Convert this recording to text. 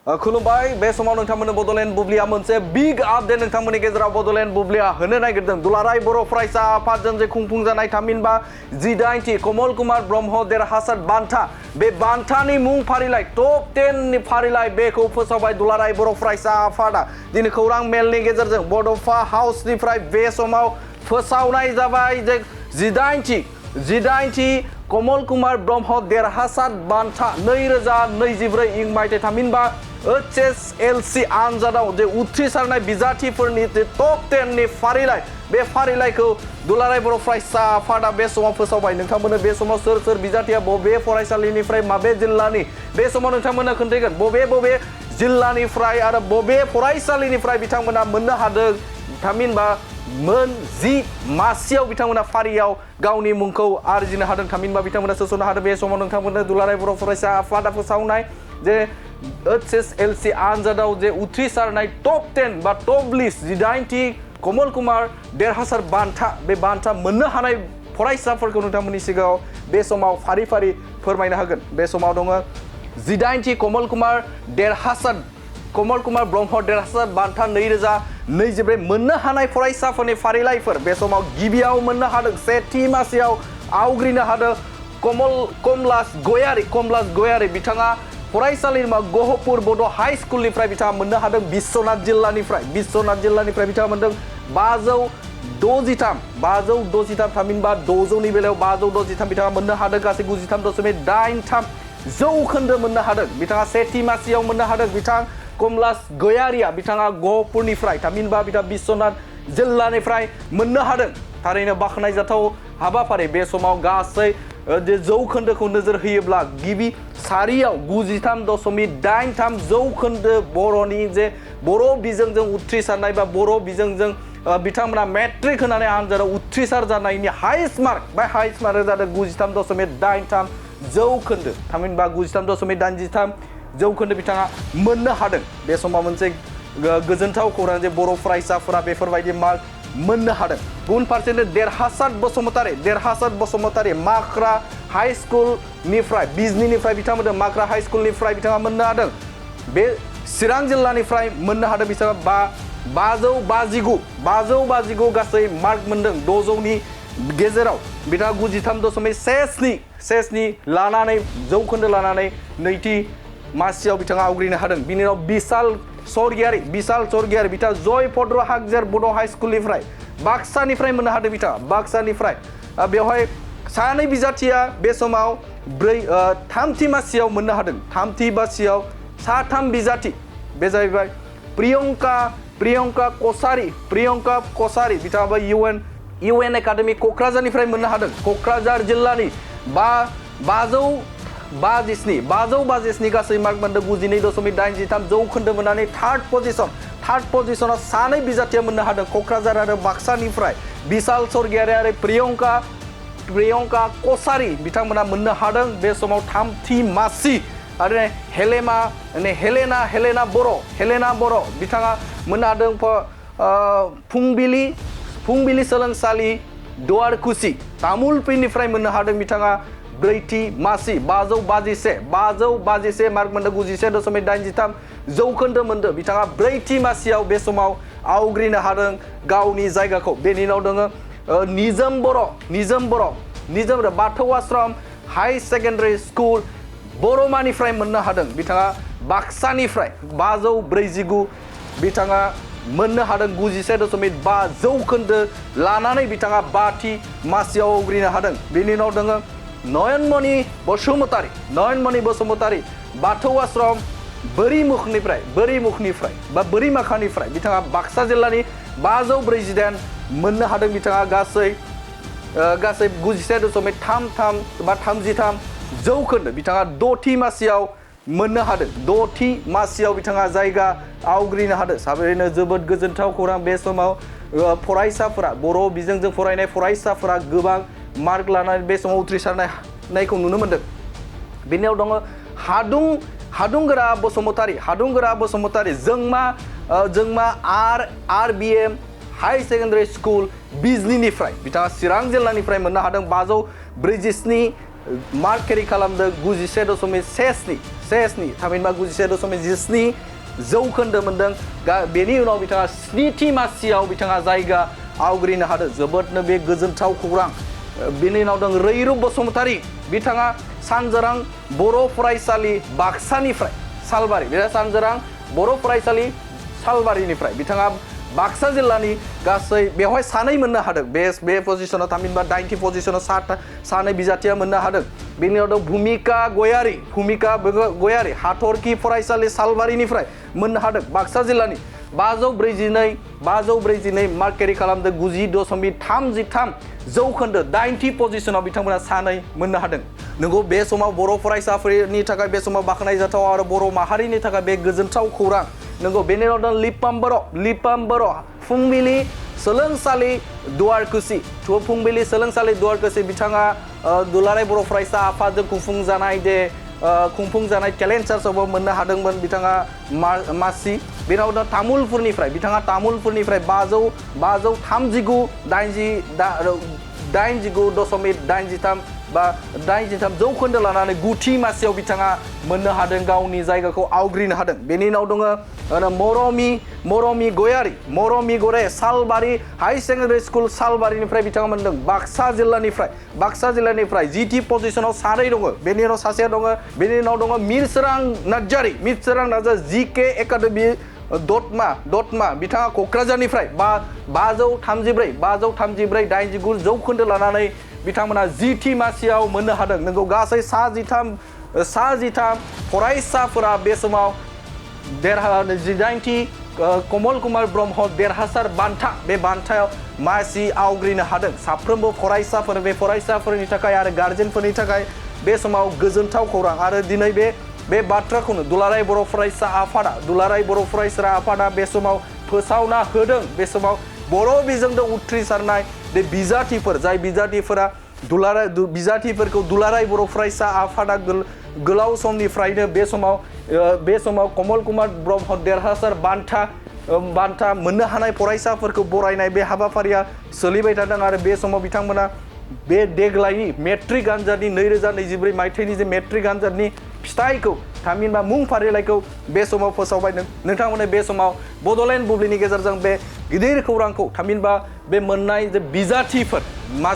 खुलुमबाय बे समाव नोंथांमोननो बड'लेण्ड बुब्लिया मोनसे बिग आपडेट नोंथांमोननि गेजेराव बड'लेण्ड बुब्लिया होनो नागिरदों दुलाराय बर' फरायसा आफादजों जे खुंफुंजानाय थामहिनबा G80 कमल कुमार ब्रह्म देरहासार बान्था बे बान्थानि मुं फारिलाइ टप 10 नि फारिलाइ बेखौ फोसावबाय दुलाराय बर' फरायसा आफादा दिनै खौरां मेलनि गेजेरजों बड'फा हाउसनिफ्राय बे समाव फोसावनाय जाबाय जे G80 कमल कुमार ब्रह्म देरहासार बान्था 2024 इं मायथाइ थामहिनबा HSLC आनजादाव जे उथ्रिसारनाय बिजाथिफोरनि जे टप 10 नि फारिलाइ बे फारिलाइखौ दुलाराय बर' फरायसा आफादा बे समाव फोसावबाय नोंथांमोननो बे समाव सोर बिजाथिया बबे फरायसालिनिफ्राय माबे जिल्लानि बे समाव नोंथांमोननो खोन्थागोन बबे जिल्लानिफ्राय आरो बबे फरायसालिनिफ्राय बिथांमोना मोननो हादों थामहिनबा मोन 10 मासियाव बिथांमोना फारियाव गावनि मुंखौ आरजिनो हादों थामहिनबा बिथांमोना सोसननो हादों बे समाव नोंथांमोननो दुलाराय बर' फरायसा आफादा फोसावनाय जे HSLC आनजादाव जे उथ्रिसारनाय टप 10 बा top list G80 Kamal Kumar देरहासार बान्था बे बान्था मोननो हानाय फरायसाफोरखौ नोंथांमोननि सिगाङाव बे समाव फारि फोरमायनो हागोन बे समाव दङ G80 कमल कुमार ब्रह्म देरहासार बान्था 2024 मोननो हानाय फरायसाफोरनि फारिलाइफोर बे समाव गिबियाव मोननो हादों सेथि मासियाव आवग्रिनो हादों कमलास गयारि बिथाङा फरायसालिमा गहपुर बड' हाई स्कुलनिफ्राय बिथाङा मोननो हादों बिश्वनाथ जिल्लानिफ्राय बिथाङा मोनदों 563 थामहिनबा 600नि बेलायाव 563 बिथाङा मोननो हादों गासै 93.83 जौखोन्दो मोननो हादों बिथाङा सेथि मासियाव मोननो हादों बिथां कमलास गयारिया बिथाङा गहपुरनिफ्राय थामहिनबा बिथाङा बिश्वनाथ जिल्लानिफ्राय मोननो हादों थारैनो बाख्नायजाथाव हाबाफारि बे समाव गासै जौखोन्दोखौ नोजोर होयोब्ला गिबि सारियाव 93.83 जौखोन्दो बर'नि जे बर' बिजोंजों उथ्रिसारनाय बा बर' बिजोंजों बिथांमोना मेट्रिक होनानै आनजादाव उथ्रिसार जानायनि हाइस्ट मार्कआ जादों 93.83 जौखोन्दो थामहिनबा 93.83 जौखोन्दो बिथाङा मोननो हादों बे समाव मोनसे गोजोनथाव खौरां जे बर' फरायसाफोरा बेफोरबायदि मार्क मोननो हादों गुबुन फारसेनो देरहासार बसुमतारी माख्रा हाई स्कुलनिफ्राय बिजनीनिफ्राय बिथांमोननो माख्रा हाई स्कुलनिफ्राय बिथाङा मोननो हादों बे चिरां जिल्लानिफ्राय मोननो हादों बिथाङा 559 गासै मार्क मोनदों 600नि गेजेराव बिथाङा 93.17 लानानै जौखोन्दो लानानै नैथि मासियाव बिथाङा आवग्रिनो हादों बिनि उनाव बिशाल सरगियारि बिथाङा जय भद्र हागजेर बड' हाई स्कुलनिफ्राय बाक्सानिफ्राय मोननो हादों बिथाङा बाक्सानिफ्राय बेवहाय सानै बिजाथिया बे समाव थामथि मासियाव मोननो हादों थामथि मासियाव साथाम बिजाथि बे जाहैबाय प्रियंका कसारी बिथाङाबो UN एकाडेमि क'क्राझारनिफ्राय मोननो हादों क'क्राझार जिल्लानि 527 गासै मार्क मोनदों 92.83 जौखोन्दो मोननानै थार्ड पजिशनाव सानै बिजाथिया मोननो हादों क'क्राझार आरो बाक्सानिफ्राय बिशाल सरगियारि आरो प्रियंका कसारी बिथांमोना मोननो हादों बे समाव थामथि मासि आरो हेलेना बर' बिथाङा मोननो हादों फुंबिलि सोलोंसालि दुवारकुसि तामुलपुरनिफ्राय मोननो हादों बिथाङा ब्रैथि मासि 551 मार्क मोनदों 91.83 जौखोन्दो मोनदों बिथाङा ब्रैथि मासियाव बे समाव आवग्रिनो हादों गावनि जायगाखौ बेनि उनाव दङ निजोम बर' बाथौ आश्रम हाई सेकेन्डारि स्कुल बर'मानिफ्राय मोननो हादों बिथाङा बाक्सानिफ्राय 549 बिथाङा मोननो हादों 91.5 जौखोन्दो लानानै बिथाङा बाथि मासियाव आवग्रिनो हादों बेनि उनाव दङ नयनमणि बसुमतारी बाथौ आश्रम बोरिमाखानिफ्राय बिथाङा बाक्सा जिल्लानि 548 मोननो हादों बिथाङा गासै 91.33 जौखोन्दो बिथाङा द'थि मासियाव मोननो हादों द'थि मासियाव बिथाङा जायगा आवग्रिनो हादों साबैनो जोबोद गोजोनथाव खौरां बे समाव फरायसाफोरा बर' बिजोंजों फरायनाय फरायसाफोरा गोबां मार्क लानानै बे समाव उथ्रिसारनायखौ नुनो मोनदों बेनियाव दङ हादुंगोरा बसुमतारी जोंमा RBM हाई सेकेन्डारि स्कुल बिजनीनिफ्राय बिथाङा चिरां जिल्लानिफ्राय मोननो हादों 547 मार्क केरि खालामदों 91.17 सेस्नि थामहिनबा 97.17 जौखोन्दो मोनदों बेनि उनाव बिथाङा स्निथि मासियाव बिथाङा जायगा आवग्रिनो हादों जोबोदनो बे गोजोनथाव खौरां बेनि उनाव दं रैरुब बसुमतारी बिथाङा सानजोरां बर' फरायसालि बाक्सानिफ्राय सालबारि बे सानजोरां बर' फरायसालि सालबारिनिफ्राय बिथाङा बाक्सा जिल्लानि गासै बेवहाय सानै मोननो हादों बे पजिशनाव थामहिनबा 90 पजिशनाव सानै बिजाथिया मोननो हादों बेनि उनाव भूमिका गयारी हाथरखि फरायसालि सालबारिनिफ्राय मोननो हादों बाक्सा जिल्लानि 542 मार्क केरि खालामदों 90.33 जौखोन्दो 90 पजिशनाव बिथांमोना सानै मोननो हादों नंगौ बे समाव बर' फरायसाफोरनि थाखाय बे समाव बाख्नायजाथाव आरो बर' माहारिनि थाखाय बे गोजोनथाव खौरां नंगौ बेनि उनाव दं लिपाम बर' फुंबिलि सोलोंसालि दुवारकुसि फुंबिलि सोलोंसालि दुवारकुसि बिथाङा दुलाराय बर' फरायसा आफादजों खुंफुंजानाय टेलेन्ट सार्चआवबो मोननो हादोंमोन बिथाङा मासि बेनि उनाव तामुलपुरनिफ्राय बिथाङा 539.83 बा 83 जौखोन्दो लानानै 9थि मासियाव बिथाङा मोननो हादों गावनि जायगाखौ आवग्रिनो हादों बेनि उनाव दङ मरमि गयारी सालबारि हाई सेकेन्डारि स्कुल सालबारिनिफ्राय बिथाङा मोनदों बाक्सा जिल्लानिफ्राय जिथि पजिशनाव सानै दङ बेनि उनाव सासेया दङ बेनि उनाव दङ मिरसोरां नार्जारी जिके एकाडेमि दतमा बिथाङा क'क्राझारनिफ्राय 534 जौखोन्दो लानानै बिथांमोना जिथि मासियाव मोननो हादों नोंगौ गासै 13 फरायसाफोरा बे समाव 18थि कमल कुमार ब्रह्म देरहासार बान्था बे बान्थायाव मासि आवग्रिनो हादों साफ्रोमबो बे फरायसाफोरनि थाखाय आरो गार्जेनफोरनि थाखाय बे समाव गोजोनथाव खौरां आरो दिनै बे बाथ्राखौनो दुलाराय बर' फरायसा आफादा बे समाव फोसावना होदों बे समाव बर' बिजोंजों उथ्रिसारनाय बे बिजाथिफोर जाय बिजाथिफोरखौ दुलाराय बर' फरायसा आफादा गोलाव समनिफ्रायनो बे समाव कमल कुमार ब्रह्म देरहासार बान्था मोननो हानाय फरायसाफोरखौ बरायनाय बे हाबाफारिया सोलिबाय थादों आरो बे समाव बिथांमोना बे देग्लायनि मेट्रिक आनजादनि 2024 मायथाइनि जे मेट्रिक आनजादनि फिथाइखौ थामहिनबा मुं फारिलाइखौ बे समाव फोसावबाय नोंथांमोना बे समाव बड'लेण्ड बुब्लिनि गेजेरजों बे गिदिर खौरांखौ थामहिनबा बे मोननाय जे बिजाथिफोर